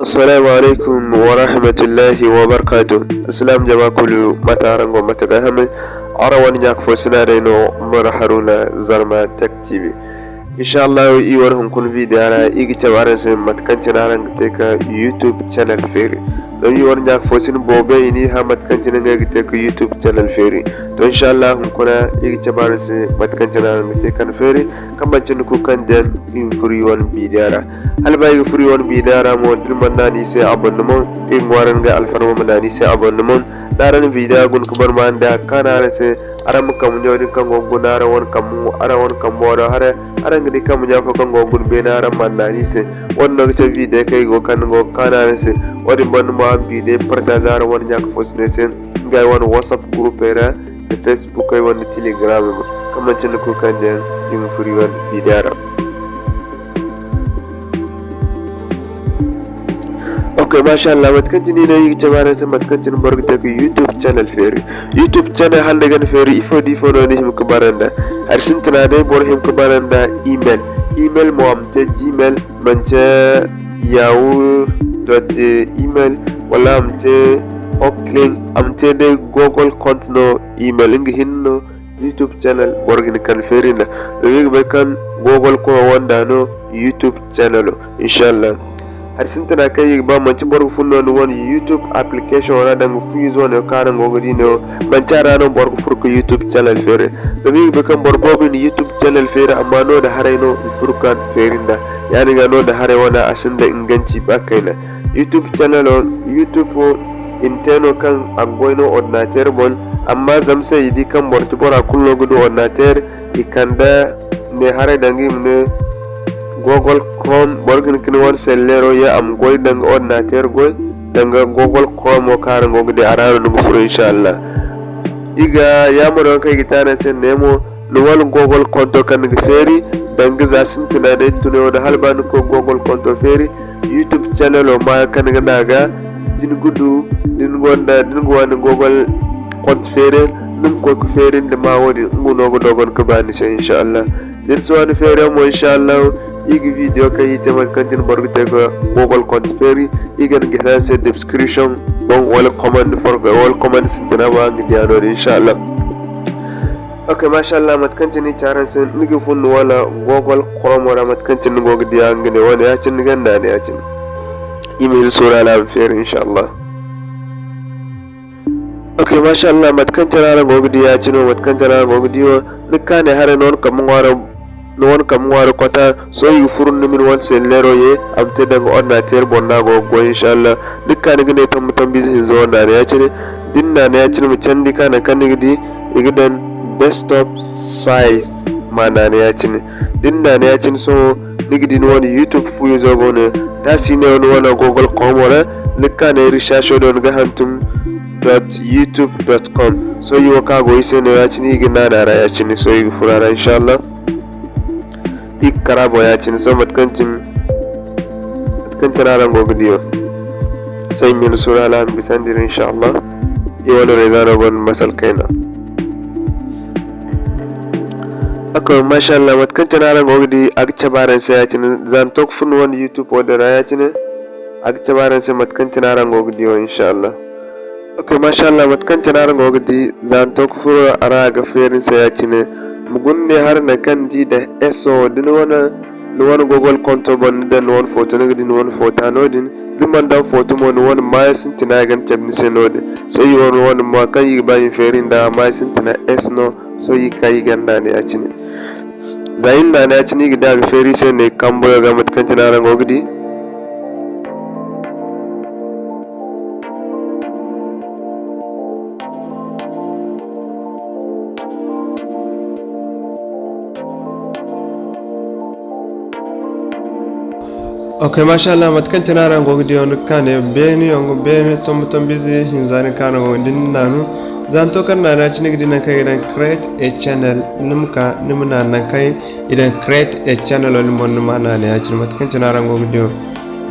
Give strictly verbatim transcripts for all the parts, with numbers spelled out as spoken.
Assalamu alaikum wa rahmatullahi wa barakatuh. Islam jama kulu, mate araŋ go, mate ga hamay? Araŋ wane ɲa ka fo sina day no, Umar Haruna, Zarma Tech T V. Insha Allah, i wane hunkuna video ra, i ga cabe araŋ se mate kaŋ cine araŋ ga te ka YouTube channel feeri. Zama i wane ɲa ka fo sina boobo, i n'i hã mate kaŋ cine ngey ga te ka YouTube channel feeri. To, insha Allah, hunkuna i ga cabe araŋ se mate kaŋ cine araŋ ga te ka feeri. Kaŋ manti ni kulu kaŋ daŋ i ma furo i wane video ra. Hala ba i ga furo i wane video ra mo, da ni mana naanu i se abonnement, i ga ŋwaaray ni ga alfarma ma naanu i se abonnement. Da araŋ na video guna ka ban, ma ni day a ga kaanu araŋ se, araŋ ma kambe ɲo din kaŋ go ga guna araŋ wane kambe, araŋ wane kambo do haray, araŋ ga di kambe ɲa fo kaŋ go ga guna beene, araŋ ma naanu i se. Wo-din no ga cabe video kaŋ i go ga kande go ga kaanu araŋ se. Wo-din banda mo araŋ ma video partager araŋ wane ɲa ka fo sina se, ngey wane WhatsApp groupey ra, nda Facebook ey wane, nda Telegram ey mo, kaŋ manti ni kulu kaŋ daŋ i ma furo i wane video ra. Ok, masha Allah, mate kaŋ cine i ne i ga cabe araŋ se mate kaŋ cine boro ga te ka YouTube channel feeri. YouTube channel hala ni ga ni feeri, ifo da ifo no ni hima ka bara nd'a? Hari sintina day boro hima ka bara nd'a email. Email mo a ma te Gmail, manti Yahoo dot email, wala a ma te Outlook, a ma te day Google compte no email, nga hinne no YouTube channel boro ga hin ka feeri nd'a. Zama i ga bay kaŋ Google koyo wanda no YouTube channel o, insha Allah. Hari sintina kaŋ i ga ba manti boro ga furo no ni wane YouTube application ra danga fu izo ne kaŋ araŋ go ga di no, manti a ra no boro ga furo ka YouTube channel feeri. Zama i ga bay kaŋ boro boobo i na YouTube channel feeri, amma no-din haray no i furo ka feeri nd'a. Yaadin ga no-din haray wane a sinda inganci ba kayna. YouTube channel o, YouTube wo, i na te no kaŋ a ga goy no ordinateur boŋ, amma zama se i di kaŋ boro ti bora kulu no ga du ordinateur, i kande ne haray danga i ma ne Google Chrome, boro ga hin ka ni wane selleero ye a ma goy danga ordinateur goy, danga Google Chrome wo kaŋ araŋ go ga di a ra no ni ga furo, insha Allah. I ga yaamaro yaŋ kaŋ i ga te araŋ se ne mo, ni wane Google konto kaŋ ni ga feeri, danga za sintina day tunay wo-din, hala ba ni koy Google konto feeri, YouTube channel wo maayo kaŋ ni ga naŋ a ga, da ni ga du, da ni gonda, da ni ga waani Google konto feeri, ni ma koy ka feeri nda ma wo-din, nga no ga dogon ka ba ni se, insha Allah. Da ni si waani feeri mo, insha Allah, i ga video kaŋ i te mate kaŋ cine boro ga te ka Google konto feeri, i ga ni gisi araŋ se description boŋ wala comment forfait wala comment sintina boŋ, araŋ ga di a no-din, insha Allah. Ok, masha Allah, mate kaŋ cine i ci araŋ se, ni ga fun wala Google Chrome ra, mate kaŋ cine ni go ga di a, nga ne wane ya-cine, ni ganda ne ya-cine. I ma hin suuru hala a ma feeri, insha Allah. Ok, masha Allah, mate kaŋ cine araŋ go ga di ya-cine wo, mate kaŋ cine araŋ go ga di wo, ni ga ka ne haray ni wane kambe ŋwaaro, ni wane kambe ŋwaaro kwata, sohõ i ga furo ni ma ni wane selleero ye, a ma te danga ordinateur boŋ no a go ga goy, insha Allah. Ni ga ka ni ga ne tombo tombo ize hinza wo naana ya-cine. Da ni naana ya-cine, ma candi ka naŋ kaŋ ni ga di, i ga daŋ desktop site, ma naana ya-cine. Da ni naana ya-cine, sohõ ni ga di ni wane YouTube fu izo go no. Da a si ne ni wane Google Chrome ra, ni ga ka ne recherche do ni ga hantum dot youtube dot com. Sohõ i wo kaŋ a go i se no ya-cine, i ga naana a ra ya-cine. Sohõ i ga furo a ra, insha Allah. I ga kar a boŋ ya-cine, sohõ mate kaŋ cine, mate kaŋ cine araŋ go ga di wo. Sohõ i ma hin suuru hala a ma bisandi iri, insha Allah. I wane reeza no gonda masal kayna. Ok, masha Allah, mate kaŋ cine araŋ go ga di, a ga cabe araŋ se ya-cine. Za ni to ka furo ni wane YouTube wo din ra ya-cine, a ga cabe araŋ se mate kaŋ cine araŋ go ga di wo, insha Allah. Ok, masha Allah, mate kaŋ cine araŋ go ga di, za ni to ka furo a ra, a ga feeri ni se ya-cine. Ma guna ne haray naŋ kaŋ ni di daŋ S O, da ni wane, ni wane Google konto boŋ, ni daŋ ni wane foto, ni ga di ni wane foto no-din. Da ni mana daŋ foto mo, ni wane maayo sintina i ga ni cabe ni se no-din. Sohõ i wane, wane mo kaŋ i ga ba i ma feeri nd'a, maayo sintina S no. Sohõ i ga ka i ganda ne ya-cine. Za i na naana ya-cine, i ga di a ga feeri i se ne kamboyo ga, mate kaŋ cine araŋ go ga di. Ok, masha Allah, mate kaŋ cine araŋ go ga di yaŋ, ni ga ka ne beene yaŋ, beene tombo tombo ize hinza ni ga ka no, da ni naanu. Za ni to kaŋ naanu ya-cine, ni ga di naŋ kaŋ i ga daŋ create a channel, ni ma ka, ni ma naanu naŋ kaŋ i daŋ create a channel, ni boŋ ni ma naanu ya-cine, mate kaŋ cine araŋ go ga di yaŋ.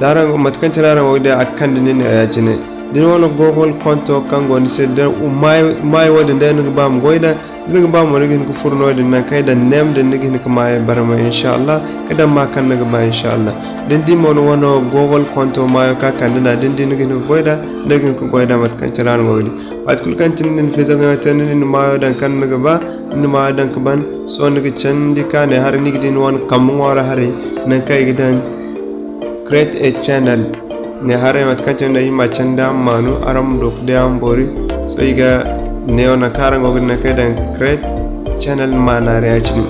Da araŋ, mate kaŋ cine araŋ go ga di, a ga kande ni ne ya-cine. Da ni wane Google konto kaŋ go ni se, da maayo, maayo wo-din day ni ga ba ma goy da, Da ni ga ba mo, ni ga hin ga furo noodin, nangu kaŋ ay daŋ name din, ni ga hin ga maayey barmay, inshallah, ga daŋ maa kaŋ ni ga ba, inshallah. Da ni di mo, ni wane Google konto maayo kaŋ a kande nd'a, da ni di, ni ga hin ga goy nd'a, ni ga hin ga goy nd'a mate kaŋ cine araŋ go ga di. Waati kulu kaŋ cine ni na fiizaŋo te, ni na ni maayo daŋ kaŋ ni ga ba, ni na maayo daŋ ga ban. Sohõ ni ga candi ka ne haray, ni ga di ni wane kambe ŋwaaro haray, nangu kaŋ i ga daŋ create a channel. Ne haray mate kaŋ cine no i ma candi a ma maanu, araŋ ma du ga di a ma boori. Sohõ i ga neewo nangu kaŋ araŋ go ga di nangu kaŋ i daŋ create channel ma naanay ya-cine.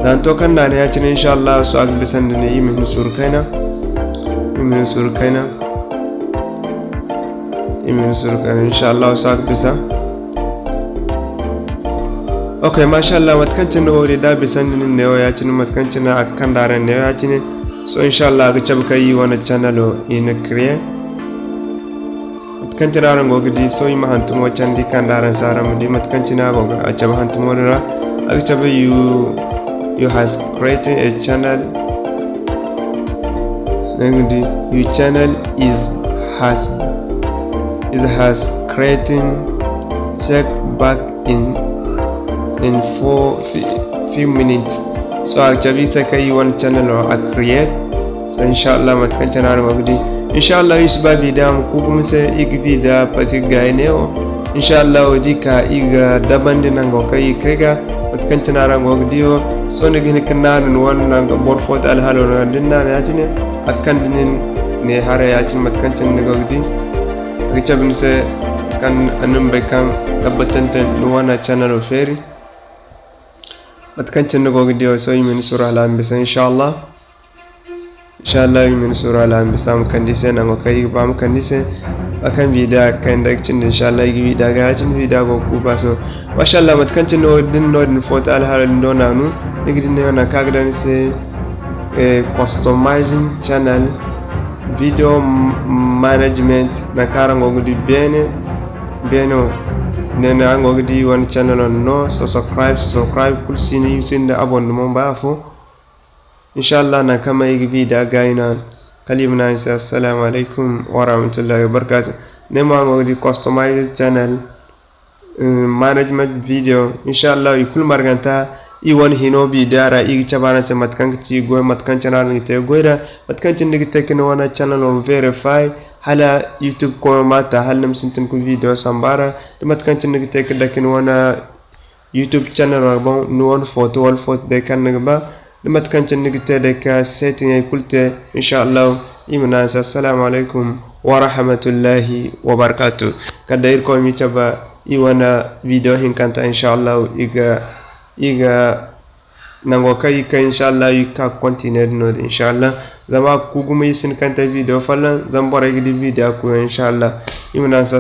Za ni to kaŋ naanay ya-cine, inshallah, sohõ a ga bisa nda ne i ma hin suuru kayna. I ma hin suuru kayna. I ma hin suuru kayna, inshallah, sohõ a ga bisa. Ok, mashallah, mate kaŋ cine no wo-din da a bisa nda nin neewo ya-cine, mate kaŋ cine a ga kande araŋ neewo ya-cine. Sohõ, inshallah, a ga cabe kaŋ i wane channelo i na create. Mate kaŋ cine araŋ go ga di, sohõ i ma hantumo candi kande araŋ se, araŋ ma di mate kaŋ cine a go ga, a cabe hantumo din ra. A ga cabe you, you has created a channel. Ni ga di, your channel is has, is has creating, check back in, in four, fi-, few minutes. Sohõ a ga cabe i se kaŋ i wane channelo a create. Sohõ, inshallah, mate kaŋ cine araŋ go ga di. Inshallah, i si ba video ma ku gumo se, i ga video pati ga i neewo. Inshallah, wo di ka i ga dabandi nango kaŋ i kay ga, mate kaŋ cine araŋ go ga di wo. Sohõ ni ga hin ga naanu ni wane nango boro fo te alhalo no, da ni naanu ya-cine, a ga kande nin ne haray ya-cine mate kaŋ cine ni go ga di. A ga cabe ni se kaŋ ni ma bay kaŋ tabbatante ni wane channelo feeri. Mate kaŋ cine ni go ga di wo, sohõ i ma ni suuru hala a ma bisa, inshallah. Inshallah, i ma ni suuru hala a ma bisa, a ma kande i se nango kaŋ i ga ba a ma kande i se. Ba kaŋ video a ga kay nda ga cindi, inshallah, i ga video ga ya-cine, video go ga ku ba sohõ. Mashallah, mate kaŋ cine no din, no din foto alhaalo din do naanu, ni ga di ne nangu kaŋ a ga daŋ ni se, eh, customizing channel, video m-, management, nangu kaŋ araŋ go ga di beene, beene wo. Ne, ne araŋ go ga di wane channel no, subscribe, subscribe, kulu si ni, i sinda abonnement ba afo. Inshallah, nangu kaŋ ma i ga video ga i no, kala i ma ne araŋ se, assalamu alaykum warahmatullahi wabarakatuh. Ne mo araŋ go ga di customized channel, eh, management video. Inshallah, i kulu marganta, i wane hino video ra, i ga cabe araŋ se mate kaŋ ga ci goy, mate kaŋ cine araŋ ga te goy ra, mate kaŋ cine ni ga te ka ni wane channel wo verify, hala YouTube koyo ma ta, hala ni ma sintin ka video samba ra, da mate kaŋ cine ni ga te ka dake ni wane YouTube channel ra boŋ, ni wane foto wala foto day kaŋ ni ga ba, da mate kaŋ cine ni ga te day ka settingey kulu te, inshallah, i ma ne araŋ se, assalamu alaykum warahmatullahi wabarakatuh. Kala day Irkoy ma i cabe i wane video hinkanta, inshallah, i ga, i ga nango kaŋ i ga kay, inshallah, i ga ka ga continuer din no-din, inshallah. Zama a ga ku gumo, i si hin kaŋ te video folloŋ, zama borey ga di video a kuuyaŋ, inshallah. I ma ne araŋ se